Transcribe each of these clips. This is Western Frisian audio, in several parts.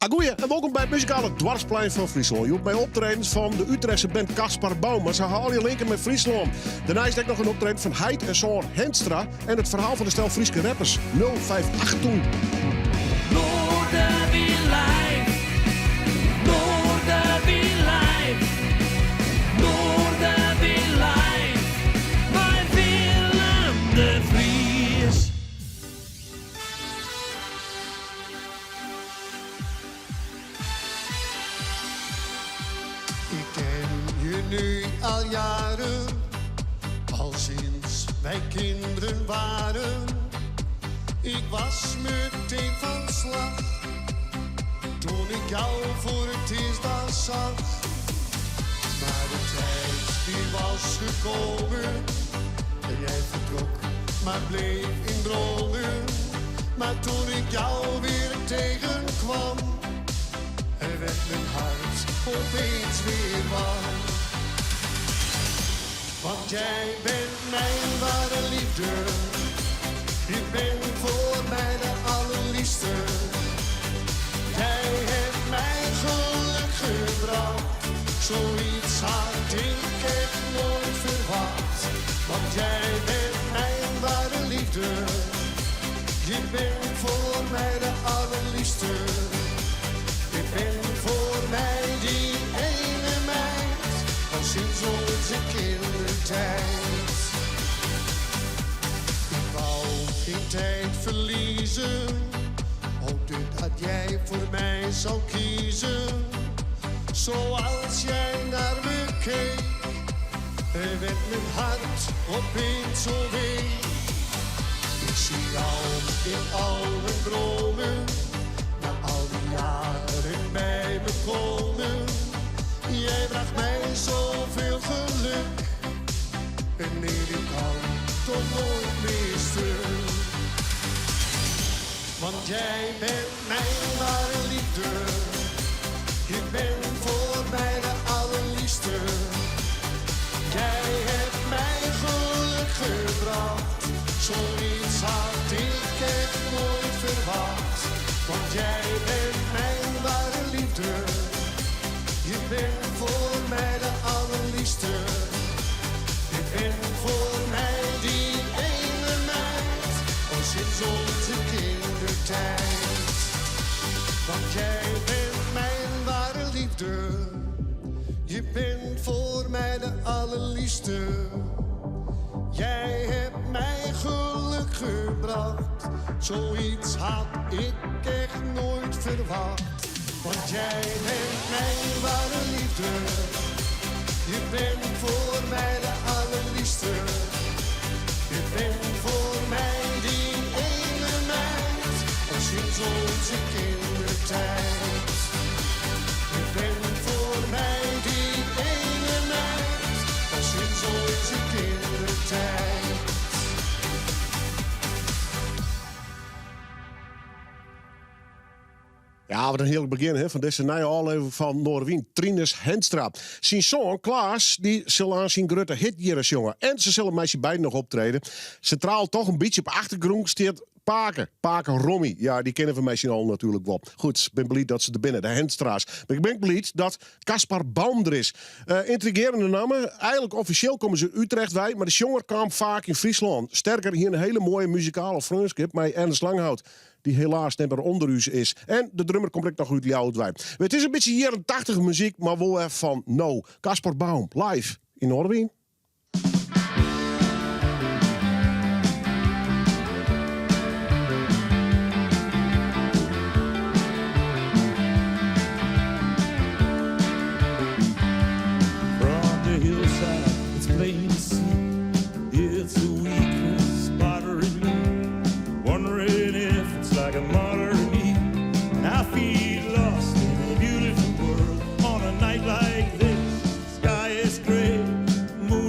Agoeie en wolkom by it muzikale doarpsplein fan Fryslân. Hjoed mei optredens fan de Utrechtse band Caspar Baum, mar se ha al je linken mei Fryslân. Dêrneist ek noch in optreden fan heit en soan Henstra en it ferhaal fan de stel Fryske rappers 058. Noardewyn live, Noardewyn live, Noardewyn live, mei Willem de Vries. Ik ken je nu al jaren, al sinds wij kinderen waren. Ik was meteen van slag, toen ik jou voor het eerst daar zag. Maar de tijd die was gekomen, en jij vertrok, maar bleef in dromen. Maar toen ik jou weer tegenkwam, werd mijn hart opeens weer warm. Want jij bent mijn ware liefde, je bent voor mij de allerliefste. Jij hebt mij geluk gebracht, zoiets had ik echt nooit verwacht. Want jij bent mijn ware liefde, je bent voor mij de allerliefste. Je bent voor mij die ene meid, al sinds onze kindertijd. Ik wou geen tijd verliezen, hoopte dat jij voor mij zou kiezen. Zoals jij naar me keek, werd mijn hart opeens zo week. Ik zie jou in al mijn dromen, na al die jaren bij me komen. Jij bracht mij zoveel geluk, en nee, dit kan toch nooit meer stuk. Want jij bent mijn ware liefde, je bent voor mij de allerliefste. Jij hebt mij geluk gebracht, zoiets had ik echt nooit verwacht. Want jij bent mijn ware liefde, je bent voor mij de allerliefste. Je bent voor mij die ene meid, al sinds onze kindertijd. Want jij bent mijn ware liefde, je bent voor mij de allerliefste. Jij hebt mij geluk gebracht, zoiets had ik echt nooit verwacht. Want jij bent mijn ware liefde, je bent voor mij de allerliefste. Je bent voor mij die ene meid, al sinds onze kindertijd. Je bent voor mij die ene meid, al sinds onze kindertijd. Ja, wat in hearlik begjin hè, fan dizze nije ôflevering fan Noardewyn. Trinus Henstra. Syn soan Klaas dy sil aan syn grutte hit hjir sjonge. En se sille mei syn beiden noch optrede. Sintraal toch in bytsje op 'e achtergrûn stiet Pake. Pake Rommie. Ja, dy kenne we mei syn allen natuerlik wol. Goed, ik bin bliid dat se der binne, de Henstra's. Mar ik bin bliid dat Caspar Baum der is. Uh, yntrigearjende namme. Eigenlik offisjeel komme se út Utrecht wei, mar de sjonger kaam faak yn Fryslân. Sterker, hie in hiele moaie muzikale freonskip mei Ernst Langhout, dy't helaas net mear ûnder ús is. En de drummer komt ek noch út Ljouwert wei. It is in bytsje jierren 80 muzyk, mar wol wer fan no. Caspar Baum, live yn Noardewyn. From the hillside, it's plain to see it's a weakness bothering me. Wondering if it's like a mother to me. And I feel lost in a beautiful world on a night like this. Sky is gray, moon.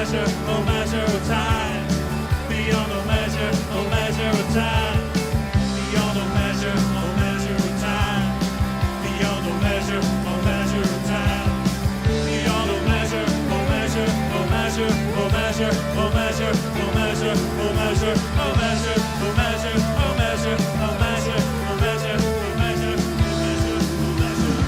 measure, no measure of time. Beyond no measure, no measure of time. Beyond no measure, no measure of time. Beyond no measure, no measure of time. Beyond no measure, no measure, no measure, no measure, no measure, no measure, no measure, no measure, no measure, no measure, no measure, no measure, no measure, no measure, no measure.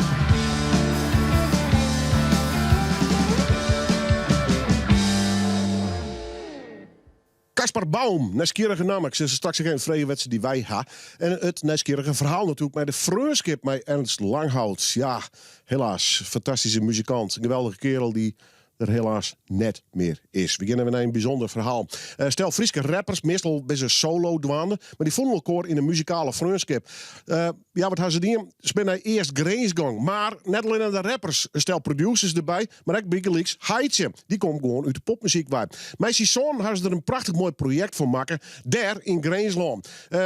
Caspar Baum, nijsgjirrige namme. Ik sil se straks ek even freegje wêr't se dy wei ha. En it nijsgjirrige ferhaal natuerlik mei de freonskip mei Ernst Langhout. Ja, helaas, fantastyske muzikant. In geweldige kerel dy't der helaas net mear is. We gean even nei in bysûnder ferhaal. Stel Fryske rappers, meastal binne se solo dwaande, mar dy fûnen elkoar yn in muzikale freonskip. Ja, wat ha se dien? Se binne nei East-Grins gong. Mar net allinne de rappers, in stel producers derby, mar ek bygelyks Haitsje. Dy komt gewoan út de popmuzyk wei. Mei syn soanen ha se der in prachtich moai projekt fan makke, dêr yn Grinslân.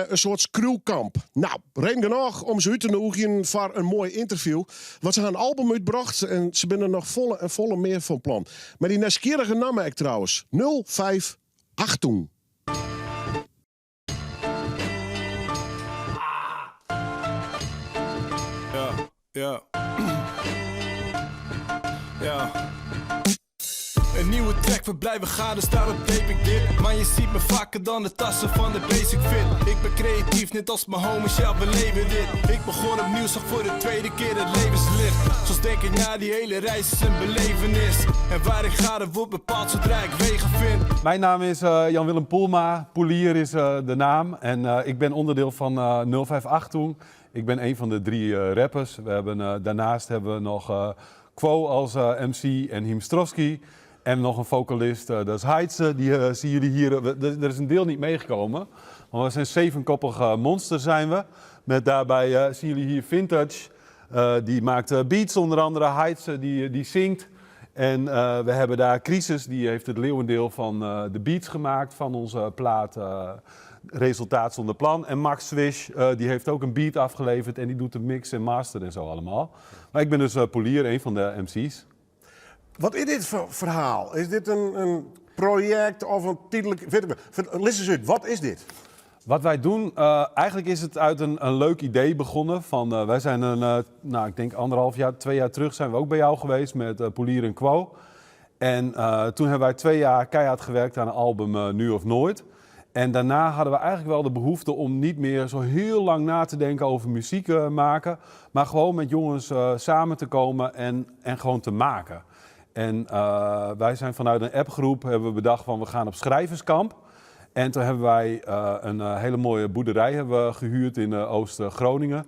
In soart skriuwkamp. No, reden genôch om se út te nûgjen foar in moai ynterview. Want se ha in album útbrocht en se binne noch folle en folle mear fan plan. Mei dy nijsgjirrige namme ek trouwens, 058. Ja, ja. Ja. Een nieuwe track, we blijven gaan, dus daarom tape ik dit. Maar je ziet me vaker dan de tassen van de Basic Fit. Ik ben creatief, net als mijn homies, ja, we leven dit. Ik begon opnieuw, zag voor de tweede keer het levenslicht. Soms denk ik na die hele reis is een belevenis. En waar ik ga, dat wordt bepaald zodra ik wegen vind. Mijn naam is Jan-Willem Poelma, Poelier is de naam. En ik ben onderdeel van 058 toen. Ik ben een van de drie rappers. We hebben, daarnaast hebben we nog Quo als MC en Himstrowski. En nog een vocalist, dat is Heidse. Die zien jullie hier. Er is een deel niet meegekomen. Maar we zijn zevenkoppig monster zijn we. Met daarbij zien jullie hier Vintage. Die maakt beats onder andere. Heidse die zingt. En we hebben daar Crisis, die heeft het leeuwendeel van de beats gemaakt van onze plaat Resultaat zonder plan. En Max Swish, die heeft ook een beat afgeleverd en die doet de mix en master en zo allemaal. Maar ik ben dus Polier, een van de MC's. Wat is dit voor verhaal? Is dit een project of een tydlik... Lis ris út, wat is dit? Wat wij doen, eigenlijk is het uit een leuk idee begonnen. Van, wij zijn een, nou, ik denk anderhalf jaar, 2 jaar terug zijn we ook bij jou geweest met Polier en Quo. En toen hebben wij 2 jaar keihard gewerkt aan een album Nu of Nooit. En daarna hadden we eigenlijk wel de behoefte om niet meer zo heel lang na te denken over muziek maken. Maar gewoon met jongens samen te komen en gewoon te maken. En wij zijn vanuit een appgroep, hebben we bedacht van we gaan op schrijverskamp. En toen hebben wij een hele mooie boerderij hebben we gehuurd in Oost-Groningen.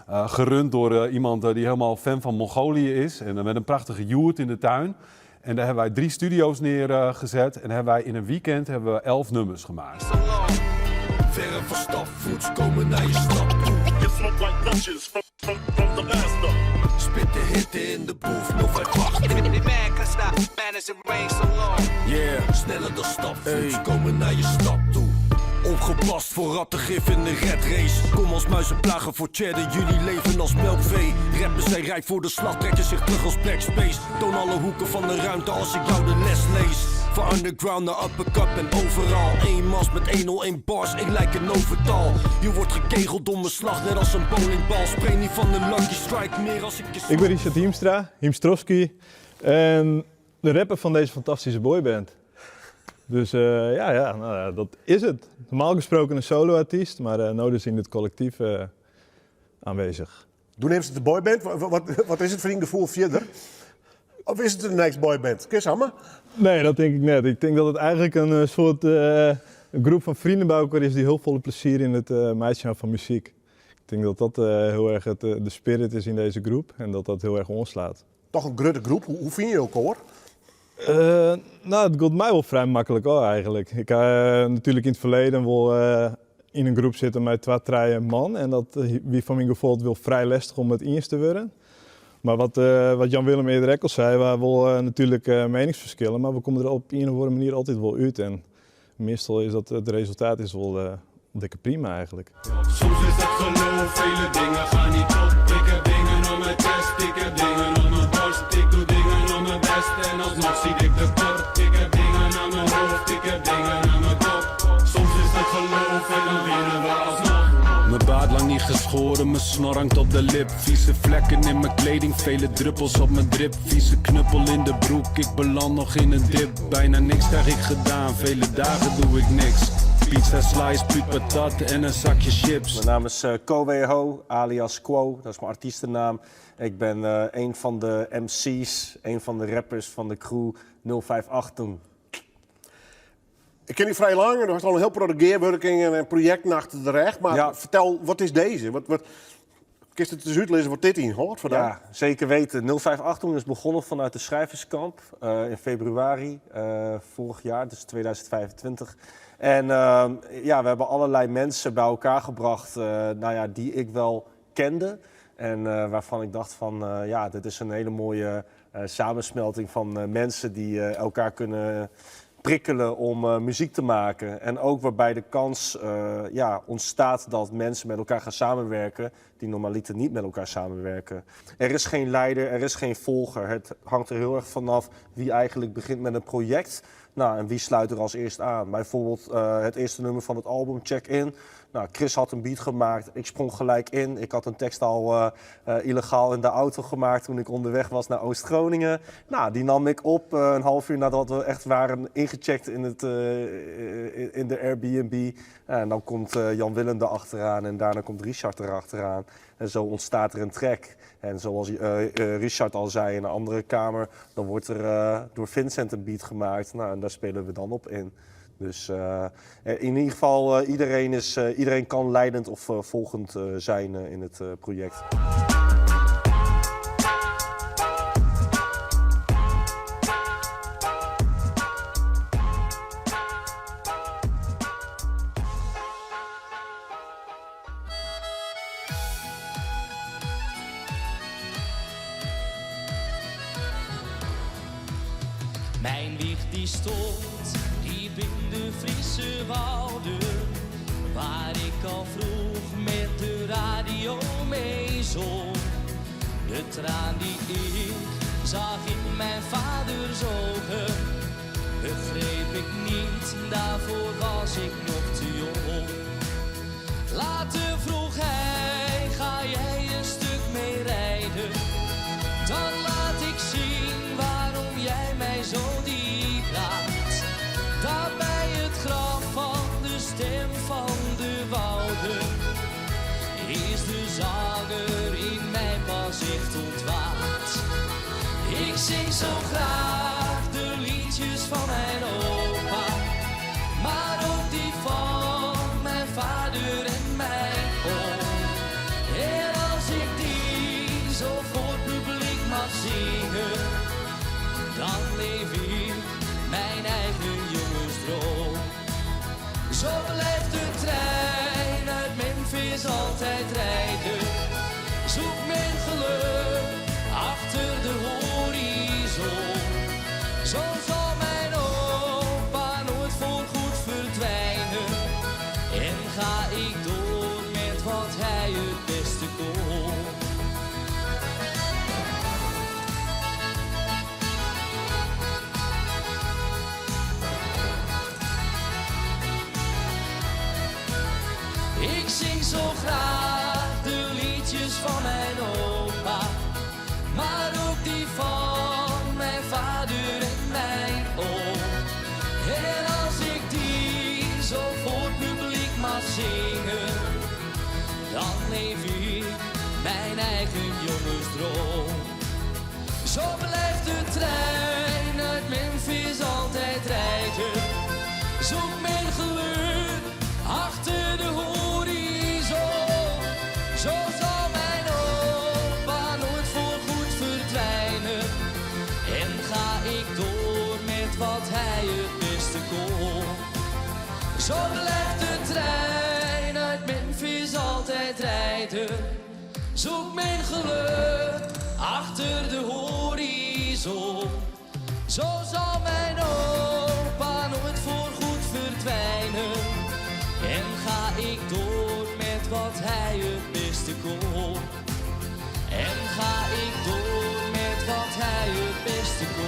Gerund door iemand die helemaal fan van Mongolië is. En met een prachtige joert in de tuin. En daar hebben wij 3 studio's neergezet. En hebben wij in een weekend hebben we 11 nummers gemaakt. Verre van stapvoets komen naar je stad toe. You smoke like bunches from the master. Spit de hitte in de boef, 058. Yeah, sneller dan stapvoets Hey. komen naar je stad toe. Opgepast voor rattengif in de rat race. Kom als muizen plagen voor cheddar, jullie leven als melkvee. Rappers zijn rijp voor de slag, trekken zich terug als black space. Toon alle hoeken van de ruimte als ik jou de les lees. Van underground naar uppercut en overal. Eén mas met 101 bars, ik lijk een overtal. Je wordt gekegeld door mijn slag, net als een bowlingbal. Spreek niet van de lucky strike meer als ik je Ik ben Richard Hiemstra, Hiemstrowski. En de rapper van deze fantastische boyband. Dus ja, nou ja, dat is het. Normaal gesproken een solo-artiest, maar nu dus in het collectief aanwezig. Doe neemt het de boyband? Wat is het voor een gevoel verder? Of is het de next boyband? Kun je samen? Nee, dat denk ik net. Ik denk dat het eigenlijk een soort een groep van vrienden bij elkaar is die heel veel plezier in het meisje hebben van muziek. Ik denk dat dat heel erg de spirit is in deze groep en dat dat heel erg onslaat. Toch een grote groep. Hoe vind je elkaar? Het gaat mij wel vrij makkelijk hoor, eigenlijk. Ik heb natuurlijk in het verleden wel in een groep zitten met 2, 3 man. En dat wie van mijn gevoel wil vrij lastig om het eens te worden. Maar wat Jan-Willem eerder ook al zei, we hebben wel natuurlijk meningsverschillen, maar we komen er op een of andere manier altijd wel uit. En meestal is dat het resultaat is wel dikke prima eigenlijk. Soms is het geloof, vele dingen gaan niet op. Ik heb dingen om mijn chest, ik heb dingen om mijn borst. Ik doe dingen om mijn best en alsnog zie ik tekort. Ik heb dingen geschoren, mijn snor hangt op de lip. Vieze vlekken in mijn kleding, vele druppels op mijn drip. Vieze knuppel in de broek, ik beland nog in een dip. Bijna niks krijg ik gedaan, vele dagen doe ik niks. Pizza slice, puut patat en een zakje chips. Mijn naam is Ko Ho, alias Quo, dat is mijn artiestennaam. Ik ben een van de MC's, een van de rappers van de crew 058. Ik ken dy frij lang en do hast al in hiel protte gearwurking en projekten achter de rêch. Mar fertel, wat is dizze? Wat, kinst it ris útlizze wat dit ynhâldt foar dy? Ja, zeker weten. 058 is begonnen vanuit de schrijverskamp in februari vorig jaar, dus 2025. En ja, we hebben allerlei mensen bij elkaar gebracht nou ja, die ik wel kende. En waarvan ik dacht van, ja, dit is een hele mooie samensmelting van mensen die elkaar kunnen prikkelen om muziek te maken. En ook waarbij de kans ja, ontstaat dat mensen met elkaar gaan samenwerken die normaliter niet met elkaar samenwerken. Er is geen leider, er is geen volger. Het hangt er heel erg vanaf wie eigenlijk begint met een project. Nou, en wie sluit er als eerst aan? Bijvoorbeeld het eerste nummer van het album, Check In. Nou, Chris had een beat gemaakt, ik sprong gelijk in. Ik had een tekst al illegaal in de auto gemaakt toen ik onderweg was naar Oost-Groningen. Nou, die nam ik op een half uur nadat we echt waren ingecheckt in de Airbnb. En dan komt Jan Willem erachteraan en daarna komt Richard erachteraan. En zo ontstaat er een track. En zoals Richard al zei in een andere kamer, dan wordt er door Vincent een beat gemaakt. Nou, en daar spelen we dan op in. Dus in ieder geval, iedereen kan leidend of volgend zijn in het project. Mijn wieg die stond diep in de Friese wouden, waar ik al vroeg met de radio mee zong. De traan die ik zag in mijn vaders ogen, begreep ik niet, daarvoor was ik nog te jong. Later vroeg hij, ga jij een stuk mee rijden? Dan laat ik zien waarom jij mij zo diep raakt. Daar bij het graf van de stem van de wouden is de zanger in mij pas echt ontwaakt. Ik zing zo graag de liedjes van mijn opa, maar ook die van mijn vader en mijn oom. En als ik die zo voor het publiek mag zingen, dan leef ik mijn eigen jongensdroom. Zo blijft de trein uit Memphis altijd rijden. Zoek mijn geluk achter de horizon. Zo zal mijn opa nooit voorgoed verdwijnen. En ga ik door met wat hij het beste kon. Ik zing zo graag de liedjes van mijn opa, maar ook die van mijn vader en mijn oom. En als ik die zo voor het publiek mag zingen, dan leef ik mijn eigen jongensdroom. Zo blijft de trein uit Memphis altijd rijden. Zoek mijn geluk achter de horizon. Zo zal mijn opa nooit voorgoed verdwijnen. En ga ik door met wat hij het beste kon. Zo blijft de trein uit Memphis altijd rijden. Zoek mijn geluk achter de horizon. Zo zal mijn opa nooit voorgoed verdwijnen. En ga ik door met wat hij het beste kon. En ga ik door met wat hij het beste kon.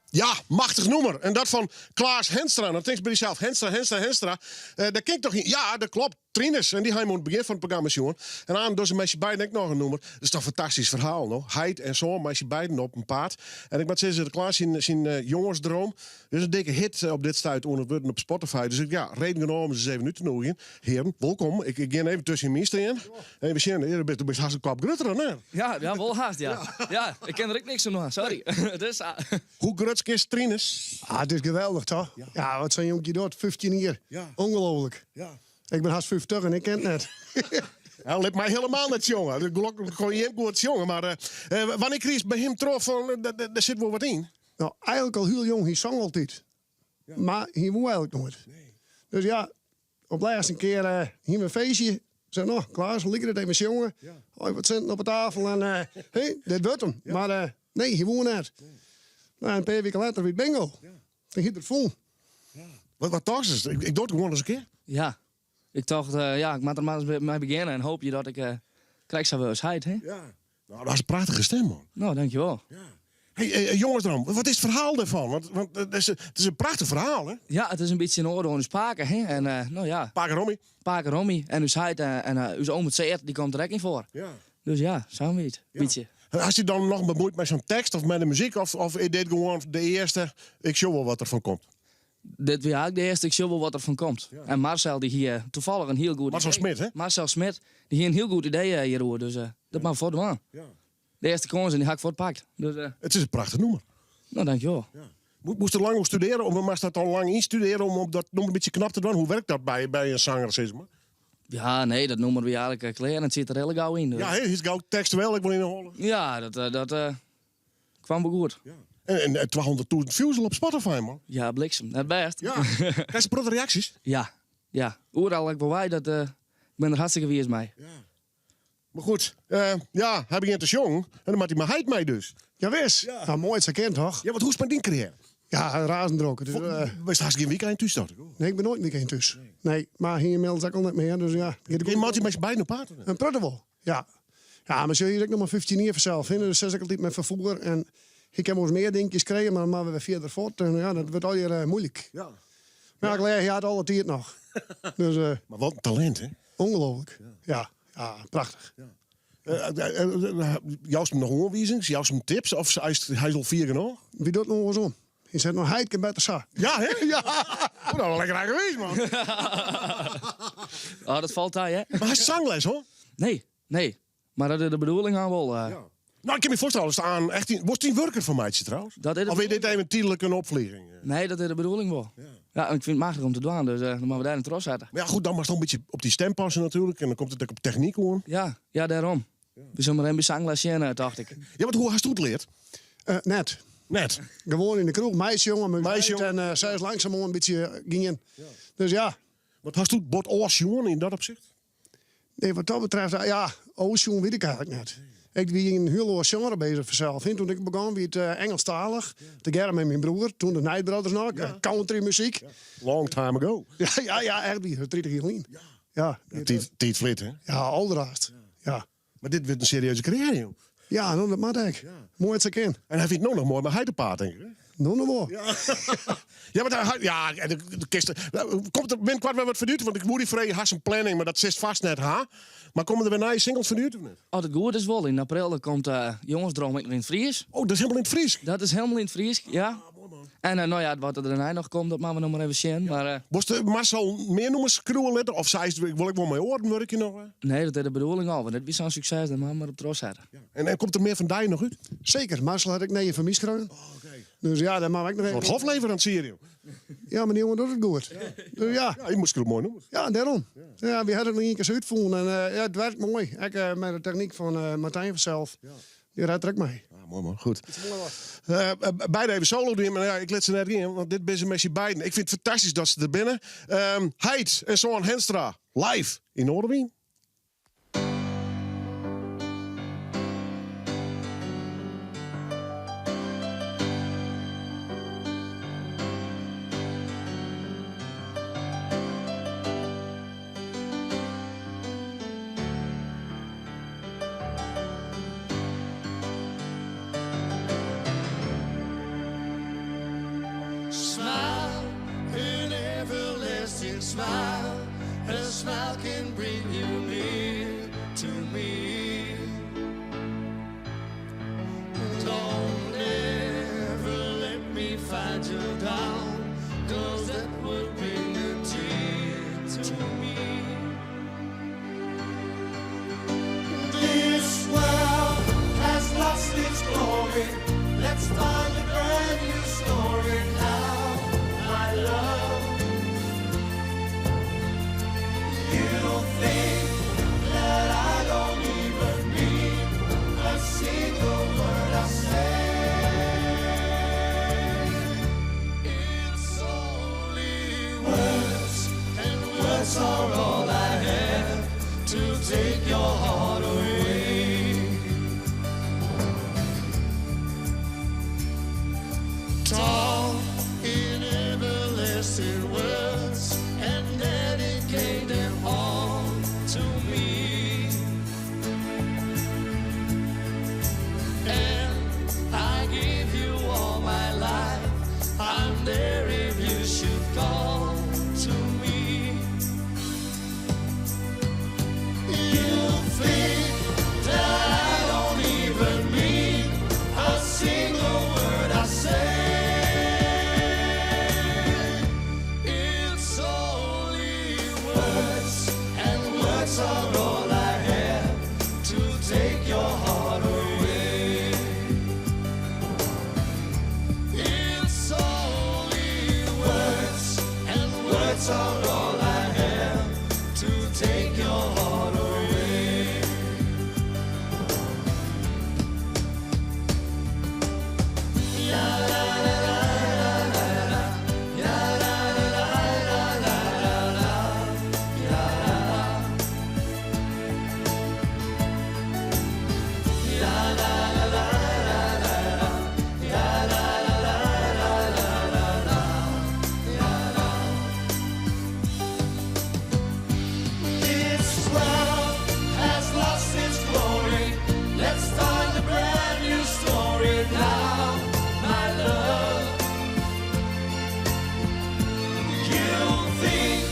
Ja, machtich nûmer. En dat fan Klaas Henstra. Dan tinkst by dysels, Henstra, Henstra, Henstra. Dat ken ik toch net? Ja, dat klopt. Trinus. En dy ha jim oan it begjin fan it programma sjoen. En aanst dogge se mei syn beiden ek noch in nûmer. Dat is toch in fantastysk ferhaal, no? Heit en soan mei syn beiden op 'en paad. En ik moat sizze, de Klaas syn jongensdroom. Is in dikke hit op dit stuit oan it wurden op Spotify. Dus ik, ja, reden genôch om se ris even út te nûgjen. Hearen, wolkom. Ik gean even tusken jim yn stean. Even sjen, do bist hast in kop grutter, hè? Ja, ja, wol hast, ja. Ja, ik kin der ek niks oan dwaan, sorry. Dus, ah. Hoe grutsk is Trinus? Ah, it is geweldich, toch? Ja, wat sa'n jonkje docht, 15 jier. Ja. Ongelooflijk. Ja. Ik bin hast 50 en ik kin it net. Ja, lit my hielendal net sjonge. Gelokkich kon jim goed sjonge, mar wannear krigest by him troch fan der sit wol wat yn? No, eigenlik al hiel jong, hy song altyd. Mar hy woe eigenlik noait. Dus ja, op lêste kear hiene we in feestje. Sei, no, Klaas, liket it even sjonge. Hoi, wat sinten op 'e tafel en hé, dit wurdt him. Mar nee, hy woe net. No, in pear wiken letter wie it bingo. Toen hie er it fûn. Wat tochtst? Ik doch it gewoan ris in kear. Ja, ik tocht, ja, ik moat der mar ris mei begjinne en hoopje dat ik krekt sa wurd as heit, hè? Ja. Nou, dat is in prachtige stim, man. Nou, dankjewel. Ja. Hey, jongensdroom, wat is it ferhaal dêrfan? Want it is in prachtich ferhaal, hè? Ja, it is in bytsje in oade oan ús pake, hè? En, no ja. Pake Rommy. Pake Rommy en ús heit en ús ome Tseard, dy komt der ek yn foar. Ja. Dus ja, sa'n bytsje. Ja. Hast dy dan noch bemuoid mei sa'n tekst of mei de muzyk? Of is dit gewoan de earste, ik sjoch wol wat der fan komt? Dit wie eigenlik de earste, ik sjoch wol wat der fan komt. En Marcel dy hie toevallig in hiel goed Marcel idee. Smit, hè? Marcel Smit, dy hie in hiel goed idee hjiroer, dus dat moat fuort dwaan. De earste kâns en dy ha ik fuort pakt. Dus, It is in prachtich nûmer. No, dankjewol. Moast der lang oer studearje, of moatst dat al lang ynstudearje om dat nûmer in bytsje knap te dwaan? Hoe wurket dat by in sanger, sis mar? Ja, nee, dat nûmer wie eigenlik klear en it siet der hiel gau yn. Dus. Ja, hè, is gau tekstueel ek wol yn 'e holle. Ja, dat kwam wol goed. Ja. En 200.000 views al op Spotify, man. Ja, bliksem. Net bêst. Ja. Krijst in protte reaksjes? Ja, ja. Oeral ek wol wei, dat, ik bin der hartstikke wiis mei. Ja. Mar goed, ja, hy begjint te sjongen en dan moat hy mei heit mei dus. Jawis. Ja. Nou, moai sa kin toch? Ja, want hoe is it mei dyn karriêre? Ja, razend drok. Dus, Bist hast gjin wykein thús, tocht ik? Nee, ik bin noait in wykein thús. Nee, mar hy ynmiddels ek al net mear, dus ja. Kin moat hy mei syn beiden op paad? In protte wol, ja. Ja, mar sjoch, hy is ek noch mar 15 jier fansels, hè. Dus sis ik altyd mei ferfoer en hy kin wolris mear dinkjes krije, mar dan moatte we wer fierder fuort en ja, dat wurdt allegear muoilik. Ja. Mar ik leau, hy hat alle tiid noch. Dus, Mar wat in talint, hè? Ongelooflijk. Ja, ja, prachtich. Joust him noch oanwizings? Joust him tips? Of hy is al fier genôch? Wy docht noch wolris om. Hy seit no, heit kin better sa. Ja, hè? Ja. Oh, dat lekker eigenwiis, man. Oh, dat falt ta, hè? Mar hast sangles, hoor? Nee, nee. Mar dat is de bedoeling al wol. Ja. Nou, ik kin my foarstelle, as aan echt in, wolst dyn wurk derfan meitsje trouwens? Dat is de Of is dit even tydlik in opflieging? Nee, dat is de bedoeling wol. Ja. Ja, en ik fyn it machtich om te dwaan, dus dan moatte we dêr in troch sette. Mar ja, goed, dan moatst noch in bytsje op dy stim passe natuerlik. En dan komt it ek op technyk oan. Ja, ja, dêrom. We sille mar even by sangles sjen, eh, tocht ik. Ja, want hoe hast it leard? Net. Net? Gewoan yn de kroech, meisjongen, mei Meisjongen. en sa is langsumoan in bytsje gien. Dus ja. Wat hast doe bot ôfsjoen yn dat opsicht? Nee, wat dat betreft, ja, ôfsjoen wit ik eigenlik net. Ik wie yn in hiel oar sjenre bezich fansels. Toen ik begûn wie it Engelstalich, tegearre mei myn broer, toen de Night Brothers noch, countrymuzyk. Long time ago. Ja, ja, ja, echt wie 30 jier lyn. Ja. Ja, tiid flit, hè? Ja, alderhaast. Ja. Mar dit wurdt in serieuze karriêre, joh. Ja, no, dat moat ek. Moai dat sa kin. En hy fynt it no noch moai mei heit op paad, tink ik, hè? No noch wol. Ja, ja, want hy, ja, en de kist, komt der binnenkoart wer wat fan út? Want ik woe dy freegje, hast in planning, mar dat sitst fêst net, ha? Mar komme der wer nije singles fan út of net? As it goed is wol. Yn april dan komt Jongensdroom ek noch yn it Frysk. Oh, dat is hielendal yn it Frysk? Dat is hielendal yn it Frysk, ja. Ah, moai man. En no ja, wat der dêrnei noch komt, dat moatte we noch mar even sjen. Mar, Wolst Marcel mear nûmers skriuwe litte? Of seist, ik wol ek wol mei oaren wurkje noch? Nee, dat is de bedoeling al. Want dit wie sa'n sukses, dêr moatte we mar op trochsette. Ja. En komt der mear fan dy noch út? Seker, Marcel hat ek nije foar my skreaun. Oh, oké. Dus ja, dêr moatte we ek noch even... Wat hofleveransier, joh. Ja, mar dy jonge docht it goed. Dus ja. Ja, hy skriuwt moaie nûmers. Ja, dêrom. Ja, wy hawwe it noch ien kear sa útfûn en ja, it werkt moai. Ek mei de technyk fan Martijn fansels. Dy rêdt der ek mei. Ah, moai man, goed. Beide even solo dien, mar ja, ik lit se net gean, want dit binne se mei syn beiden. Ik fyn it fantastysk dat se der binne. Heit en soan Henstra, live yn Noardewyn. Smile, an everlasting smile. A smile can bring you near to me. Don't ever let me find you down, 'cause that would bring a tear to me. This world has lost its glory. Let's start a brand new story now, my love. You think that I don't even mean a single word I say. It's only words, and words are all I have to take your heart away. Talk in everlasting words and dedicate them all to me. And I give you all my life. I'm there if you should call to me. You think that I don't even mean a single word I say. It's only words, and words are all I have to take your heart away. It's only words, and words are all I have to take your heart away. La la la la la la la la la la la la la la la. La la la la la la la la la la la la la la la la. This world has lost its glory. Let's start a brand new story now, my love. You think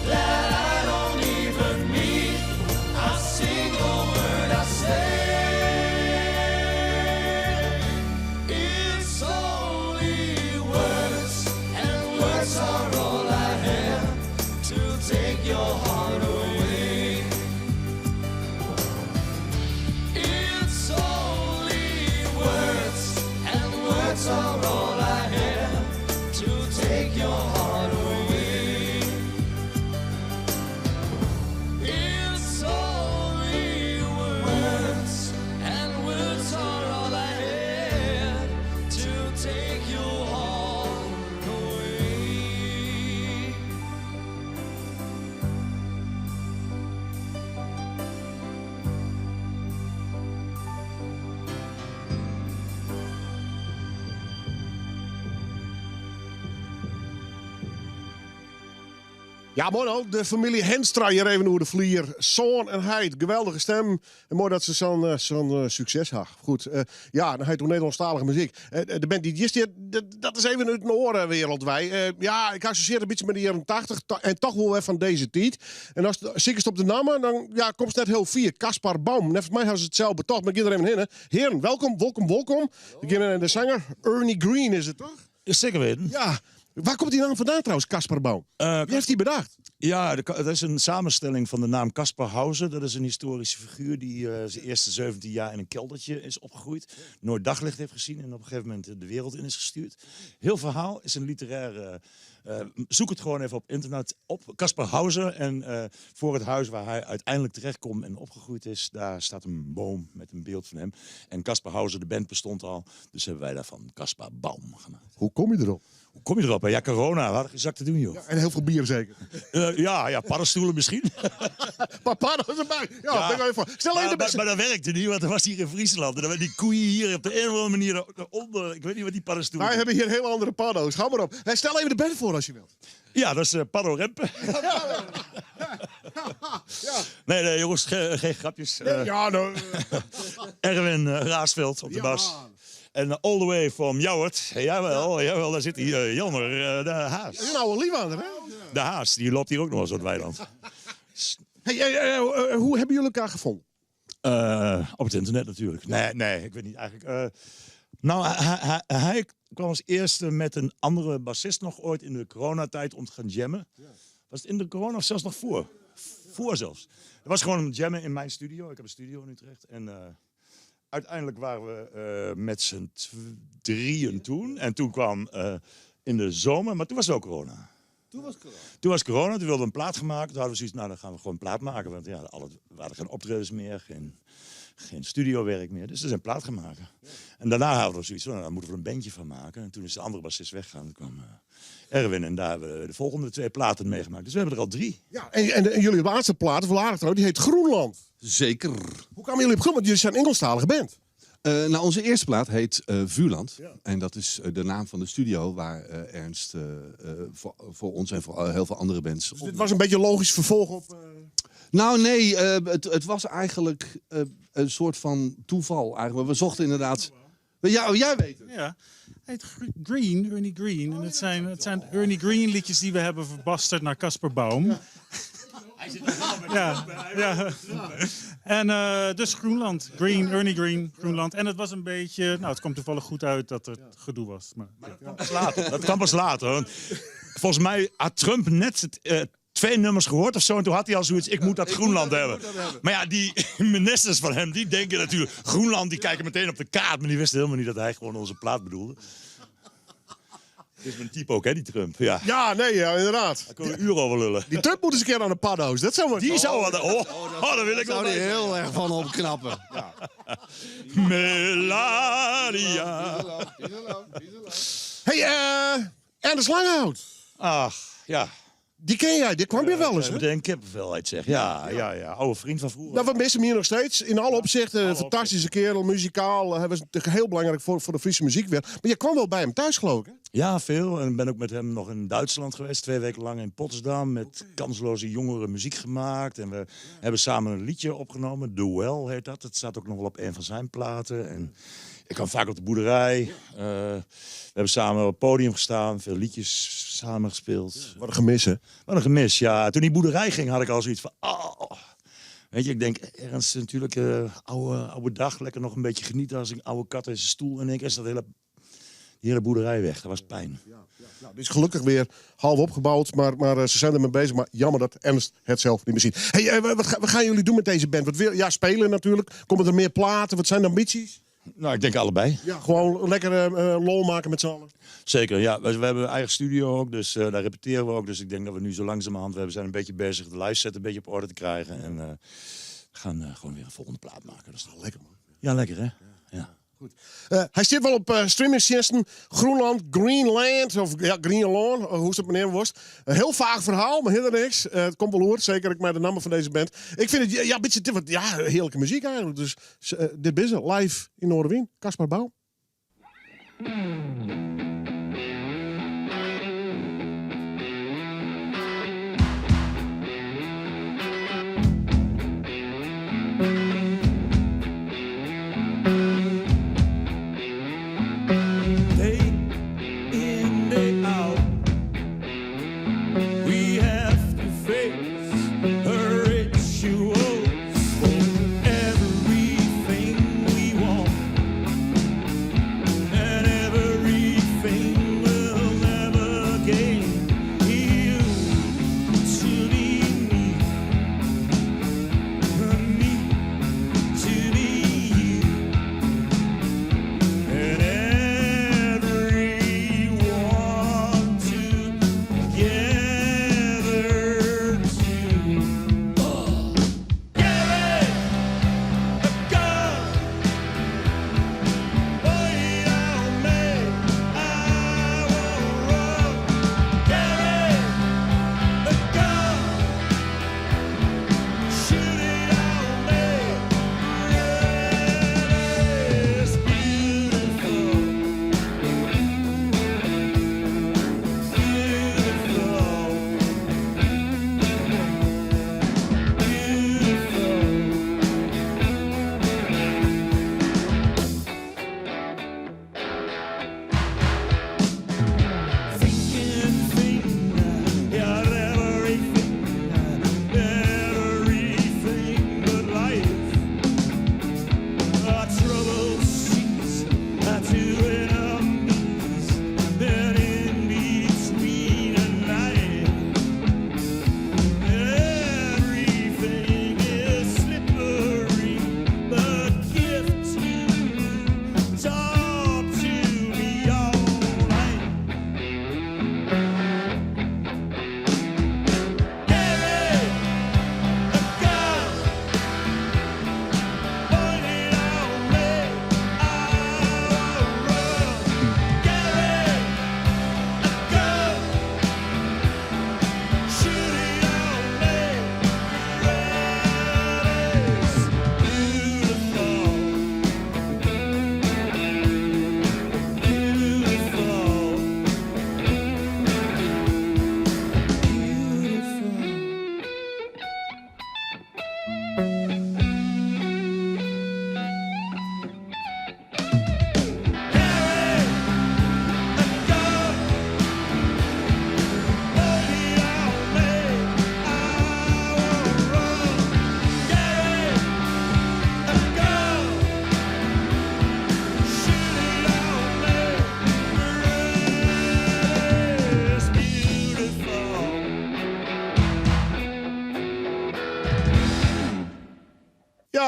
that I don't even mean a single word I say. It's only words, and words are all I have to take your heart away. It's only words, and words are all I have to take your heart away. It's only words, and words are all I have to take your heart away. Ja, moai al. De famylje Henstra hjir even oer de flier. Soan en heit, geweldige stem. En moai dat se sa'n sa'n sukses ha. Goed, ja, dan heit oer Nederlânsktalige muzyk. De band dy't hjir stiet, dat is even út in oare wereld wei. Ja, ik assosjeer in bytsje mei de jierren 80 en toch wol wer fan dizze tiid. En ast sikest op de namme, dan ja, komst net hiel fier. Caspar Baum. Neffens my ha se it sels betocht, mar ik gean der even hinne. Hearen, welkom, wolkom, wolkom. We begjinne de sanger Ernie Green is it toch? Seker weten. Ja. Wêr komt dy namme fandaan trouwens, Caspar Baum? Wa hat dy betocht? Ja, dat is in samenstelling fan de naam Caspar Hauser. Dat is in histoaryske figuer dy't syn earste 17 jier yn in keldertsje is opgroeid. Noait daglicht hat sjoen en op in gegeven momint de wereld yn is stjoerd. Hiel ferhaal is in literêre. Zoek het gewoon even op internet op. Caspar Hauser. En foar it hûs wêr't hy úteinlik terechtkomt en opgroeid is, dêr stiet in beam mei in byld fan him. En Caspar Hauser, de band bestie al. Dus hawwe wy dêrfan Caspar Baum makke. Hoe komme je derop? Hoe komme je derop? Ja, corona, we hadden geen zak te doen, joh. Ja, en hiel folle bier seker. Ja, paddenstoelen miskien. Paddo's derby. Ja, bin ik even foar. Stel even de Maar dat wurkte net, want dat wie hjir yn Fryslân. En dan dy koeien hjir op de ien of oare manier ûnder. Ik wit net wat dy paddenstoelen. Wy hawwe hjir hiel oare paddo's. Ga mar op. Hey, stel even de band foar as je wilt. Ja, dat is Paddo Rempe. Nee, jongens, geen grapjes. Nee, ja, nou, Erwin Raasveld op de bas. En all the way from Ljouwert. Jawel, jawel, dêr sit hy, Jelmer de Haas. Dat is in âlde Liwander, hè? De haas, die loopt hier ook nog wel eens door het weiland. Hey, hoe hebben jullie elkaar gevonden? Op het internet natuurlijk. Nee, nee, ik weet niet eigenlijk. Nou, hij kwam als eerste met een andere bassist nog ooit in de coronatijd om te gaan jammen. Was het in de corona of zelfs nog voor? Voor zelfs. Het was gewoon om te jammen in mijn studio. Ik heb een studio in Utrecht. En uiteindelijk waren we met z'n drieën toen. En toen kwam in de zomer, maar toen was het ook corona. Toen was corona. Toen was corona, toen wilden we een plaat gaan maken. Toen hadden we zoiets, nou dan gaan we gewoon een plaat maken. Want ja, er waren geen optredens meer, geen studiowerk meer. Dus we zijn een plaat gaan maken. En daarna hadden we zoiets van, nou, daar moeten we een bandje van maken. En toen is de andere bassist weggegaan. Toen kwam Erwin en daar hebben we de volgende 2 platen meegemaakt. Dus we hebben er al 3. Ja, en jullie laatste plaat, wel aardig trouwens, die heet Groenland. Zeker. Hoe kwamen jullie op Groenland? Want jullie zijn Engelstalige band. Nou, onze eerste plaat heet Vuurland. En dat is de naam van de studio waar Ernst voor ons en voor heel veel andere bands Dus dit was een beetje een logisch vervolg op... Nou, nee, het was eigenlijk een soort van toeval eigenlijk. We zochten inderdaad... Ja, oh, jij weet het. Ja, hij heet Green, Ernie Green. En het zijn Ernie Green liedjes die we hebben verbasterd naar Casper Baum. Ja. Hij zit er helemaal met de Ja. En dus Groenland. Green, Ernie Green, Groenland. En het was een beetje... Nou, het kwam toevallig goed uit dat het gedoe was. Maar, Maar dat kwam pas later. Dat kwam pas later. Want volgens mij had Trump net het 2 nummers gehoord of zo. En toen had hij al zoiets, ik moet dat Ik moet Groenland dat, ik hebben. moet dat hebben. Maar ja, die ministers van hem, die denken natuurlijk... Groenland, die kijken meteen op de kaart. Maar die wisten helemaal niet dat hij gewoon onze plaat bedoelde. Het is mijn type ook, hè, die Trump. Ja. Ja, nee, ja, inderdaad. Daar kunnen we uren over lullen. Die Trump moet eens een keer aan de paddo's. Dat zou maar... Die zou wel... Oh, oh, daar wil ik zou wel die bij zijn. heel erg van opknappen. Ja. Melania. Hey, Ernst Langhout. Ach, ja. Die ken jij, die kwam je wel eens, hè? Meteen kippenvel uit zeg. Ja, ja, ja. Oude vriend van vroeger. Nou, we missen hem hier nog steeds. In alle opzichten, een fantastische kerel, muzikaal. Hij was natuurlijk heel belangrijk voor de Friese muziek weer. Maar je kwam wel bij hem thuis, geloof ik, hè? Ja, veel. En ben ook met hem nog in Duitsland geweest. 2 weken lang in Potsdam. Met kansloze jongeren muziek gemaakt. En we hebben samen een liedje opgenomen. The Well heet dat. Dat staat ook nog wel op een van zijn platen. En ik kwam vaak op de boerderij. We hebben samen op het podium gestaan. Veel liedjes samen gespeeld. Ja, wat een gemis, hè? Wat een gemis, ja. Toen die boerderij ging, had ik al zoiets van... Oh. Weet je, ik denk, Ernst natuurlijk, oude dag. Lekker nog een beetje genieten als een oude kat in zijn stoel. En ik is dat hele, die hele boerderij weg. Dat was pijn. Ja, ja. Nou, het is gelukkig weer half opgebouwd, maar ze zijn ermee bezig. Maar jammer dat Ernst het zelf niet meer ziet. Hey, wat gaan jullie doen met deze band? Wat wil, ja, spelen natuurlijk. Komen er meer platen? Wat zijn de ambities? Nou, ik denk allebei. Ja, gewoon lekker lol maken met z'n allen. Zeker, ja. We hebben een eigen studio ook, dus daar repeteren we ook. Dus ik denk dat we nu zo langzamerhand, we zijn een beetje bezig de live set een beetje op orde te krijgen. En we gaan gewoon weer een volgende plaat maken. Dat is toch lekker, man. Ja, lekker, hè? Ja. Goed. Hij zit wel op streamingdiensten. Groenland, Greenland, of ja, Greenland, hoe is het meneer Worst. Een heel vaag verhaal, maar helemaal niks. Het komt wel hoor, zeker ik met de naam van deze band. Ik vind het, ja, een beetje, wat, ja, heerlijke muziek eigenlijk. Dus dit is het, live in Noardewyn. Caspar Baum. Day in, day out, we have to face her rituals for everything we want and everything.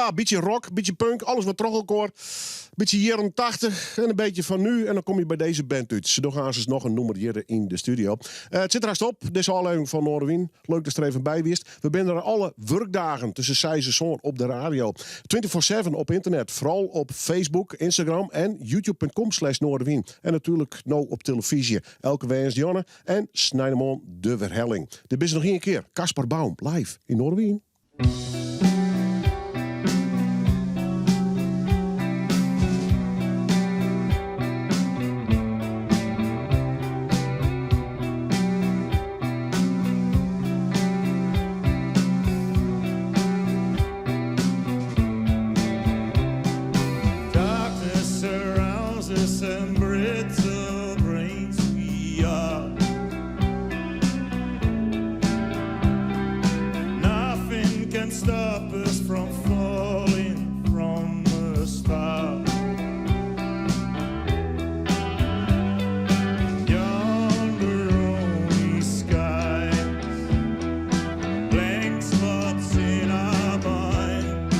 Ja, bytsje rock, bytsje punk, alles wat troch elkoar. Bytsje jierren 80 en in bytsje fan nu. En dan komme je by dizze band út. Se dogge aansens noch in nûmer hjir yn de studio. It sit der hast op, dizze ôflevering fan Noardewyn. Leuk datst der even by wiest. We binne der alle wurkdagen tusken seis en sân op de radio. 24/7 op ynternet, foaral op Facebook, Instagram en youtube.com/noardewyn. En natuerlik no op telefyzje. Elke woansdei en sneintemoarn de werhelling. Dit is noch ien kear Caspar Baum live yn Noardewyn. Darkness surrounds us and brittle brains we are. Nothing can stop us from falling from a star. Yonder only skies, blank spots in our mind.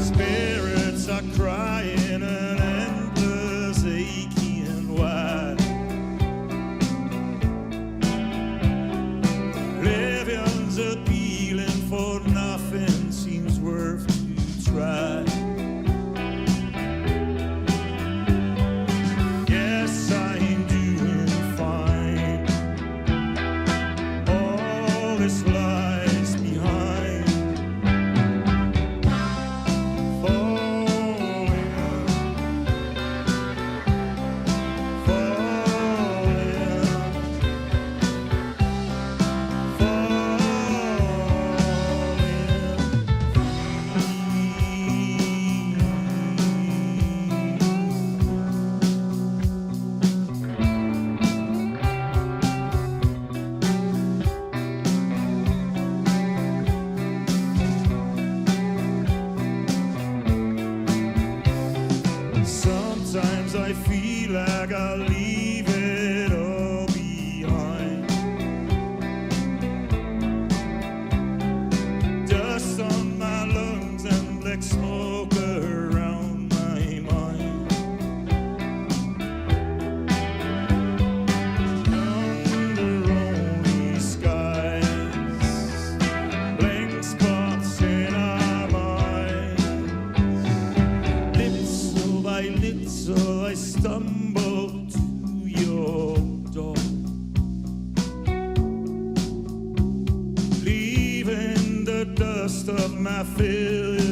Spirits are crying an endless aching why. Oblivion's appealing for nothing seems worth to try. Yes, I'm doing fine. All this lies behind. Falling, falling, falling. Sometimes I feel like I leave it all behind. Dust on my lungs and black smoke around my mind. Under only skies, blank spots in our minds. Little by little, I stumble to your door. Leaving the dust of my failure.